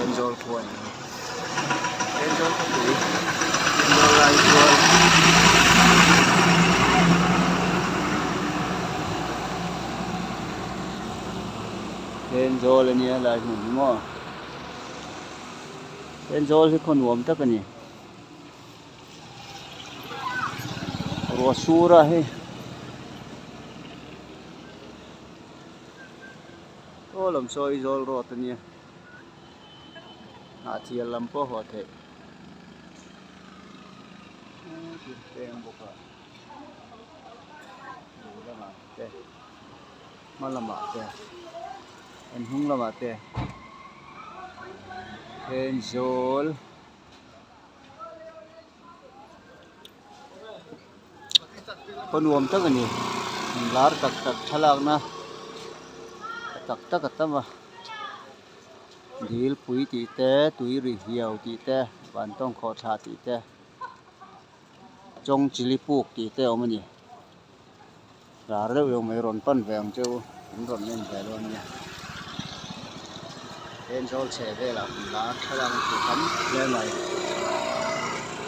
Thenzawl khua a ni a Thenzawl khawpui Thenzawl lai chuan Thenzawl a nia lai hmun hi maw Thenzawl hi khaw nuam tak a ni. Ruah sur a hei aw lam saw Aizawl road a nia hnahthir lam pawh a haw theih peng bawk a duh lamah te hma lamah te an hnung lamah te Thenzawl. Khaw nuam tak a ni lar tak tak thlalakna tak tak a tam a dil pui tih te tui ri hiau tih te vantawng khawhthla tih te chawng chili puk tih te a awm a ni lar deuh deuh mai rawn pan ve ang che u an rawn en ve dawn nia Thenzawl chheh velah lar thlalak an hmuh tam hle mai.